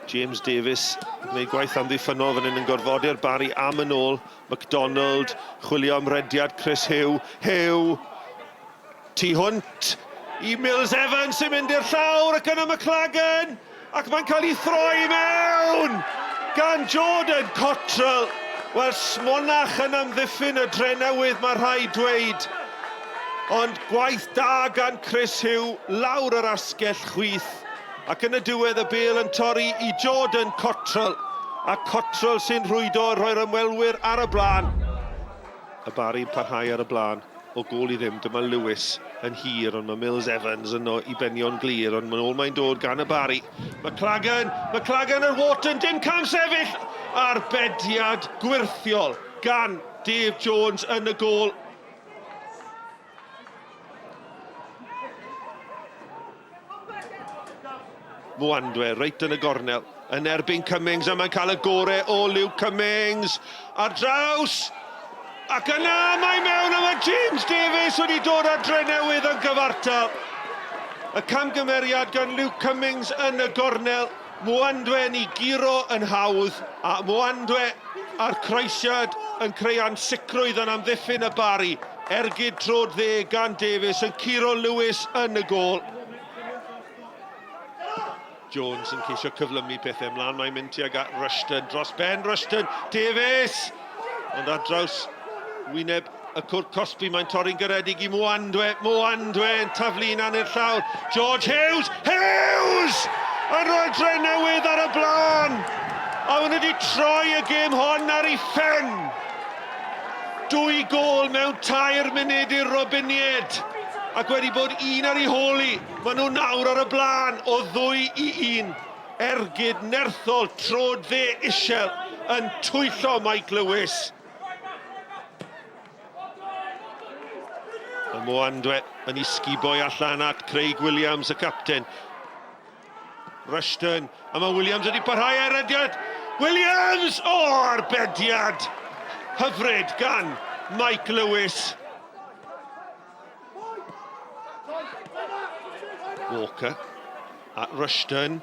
James Davies yn gwneud gwaith amddiffynnol fan hyn yn gorfodi'r Barry am yn ôl. McDonald chwilio am rediad Chris Hugh. Hugh! Tu hwnt i Mills Evans sy'n mynd i'r llawr ac yna McLagan ac mae'n cael ei throi mewn gan Jordan Cottrell. Wel, smonach yn amddiffyn y Drenewydd mae rhaid dweud. Ond gwaith da gan Chris Hugh lawr yr asgell chwith ac yn y diwedd y bêl yn torri i Jordan Cottrell a Cottrell sy'n rhwydo rhoi'r ymwelwyr ar y blaen. Y Barri'n parhau ar y blaen o gôl i ddim. Dyma Lewis yn hir, ond mae Mills Evans yno i benio'n glir, ond mae'n ôl mae'n dod gan y Barri. McLagan, McLagan ar Wharton, dim cam sefyll! Arbediad gwyrthiol gan Dave Jones yn y gôl. Mwandwe, reit yn y gornel, yn erbyn Cummings, a mae'n cael y gore o Luke Cummings. Ar draws! Ac yna mae mewn a mae James Davies wedi dod â'r Drenewydd yn gyfartal. Y camgymeriad gan Luke Cummings yn y gornel. Mwandwe yn ei guro yn hawdd, a Mwandwe a'r croesiad yn creu ansicrwydd yn amddiffyn y Barri. Ergyd trod dde gan Davies yn curo Lewis yn y gôl. Jones yn ceisio cyflymu pethau ymlaen, mae'n mynd tuag at Rushton, dros ben Rushton, Davies! Ond ar draws wyneb y cwrt cosbi, mae'n torri'n garedig i Mwandwe, Mwandwe yn taflu un i'r llawr, George Hughes, Hughes! Yn rhoi Drenewydd ar y blaen! A maen nhw wedi troi y gêm hon ar ei phen! Dwy gôl mewn tair munud i'r Robiniaid, ac wedi bod un ar ei hôl hi. Maen nhw nawr ar y blaen o ddwy i un. Ergyd nerthol trod dde isel yn twyllo Mike Lewis. Y Mwandwe yn ei sguboi allan at Craig Williams, y capten. Rushton, a mae Williams wedi parhau ar rediad. Williams! O, oh, arbediad! Hyfryd gan Mike Lewis. Walker at Rushton.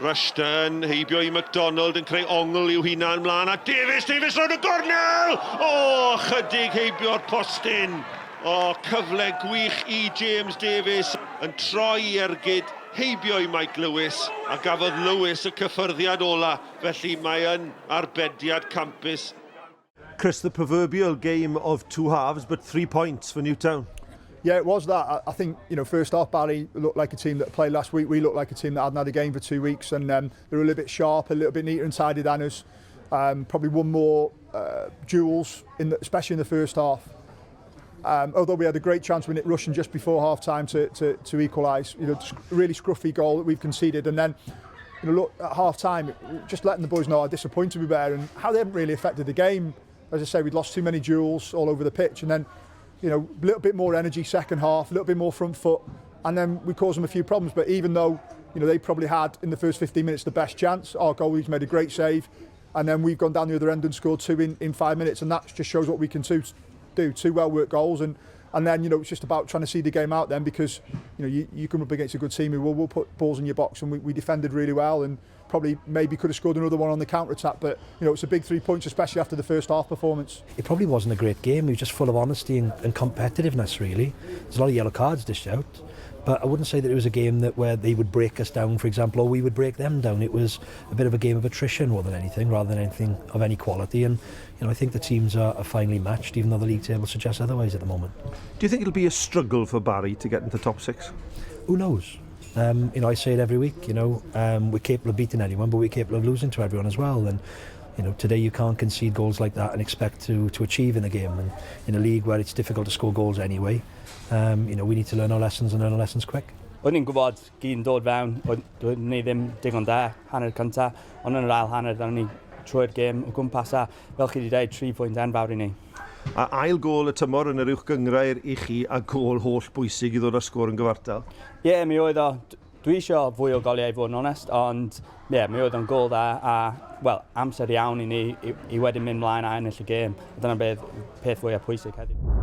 Rushton, heibio i McDonald yn creu ongl i'w hunan mlaen at Davies, Davies rownd y gornel! O, oh, chydig heibio'r postyn. O, oh, cyfle gwych i James Davies yn troi i ergyd heibio i Mike Lewis a gafodd Lewis y cyffyrddiad ola, felly mae yn arbediad campus. Chris, the proverbial game of two halves, but three points for Newtown. Yeah, it was that. I, I think, you know, first half, Barry looked like a team that played last week. We looked like a team that hadn't had a game for two weeks, and um, they were a little bit sharp, a little bit neater and tidy than us. Um, probably won more uh, duels, in the, especially in the first half. Um, although we had a great chance with Nick Russian just before half time to, to, to equalise, you know, really scruffy goal that we've conceded. And then, you know, look at half time, just letting the boys know how disappointed we were and how they haven't really affected the game. As I say, we'd lost too many duels all over the pitch. And then, you know, a little bit more energy second half, a little bit more front foot, and then we caused them a few problems. But even though, you know, they probably had in the first 15 minutes the best chance, our goalie's made a great save, and then we've gone down the other end and scored two in, in five minutes, and that just shows what we can do. Do two well-worked goals, and and then you know it's just about trying to see the game out then because you know you, you come up against a good team who will, will put balls in your box, and we, we defended really well and probably maybe could have scored another one on the counter attack, but you know it's a big three points, especially after the first half performance. It probably wasn't a great game. It was just full of honesty and, and competitiveness, really. There's a lot of yellow cards dished out, but I wouldn't say that it was a game that where they would break us down, for example, or we would break them down. It was a bit of a game of attrition more than anything, rather than anything of any quality. And you know, I think the teams are, are finely matched, even though the league table suggests otherwise at the moment. Do you think it'll be a struggle for Barry to get into the top six? Who knows? Um, you know, I say it every week, you know, um, we're capable of beating anyone, but we're capable of losing to everyone as well. And, you know, today you can't concede goals like that and expect to, to achieve in the game. And in a league where it's difficult to score goals anyway, um, you know, we need to learn our lessons and learn our lessons quick. O'n i'n gwybod gyn dod fewn, oedd ni ddim digon da hanner cynta, ond yn yr ail hanner, ddaru ni trwy'r gêm o gwmpas a fel chi wedi dweud, tri pwynt enfawr i ni. A ail gôl y tymor yn yr uwch gynghrair i chi a gôl holl bwysig i ddod â sgôr yn gyfartal. Ie, yeah, mi oedd o. Dwi eisiau fwy o goliau i fod yn onest, ond ie, yeah, mi oedd o'n gôl dda a, wel, amser iawn i ni i, i wedyn mynd mlaen a ennill y gêm. Dyna beth peth fwyaf pwysig heddiw.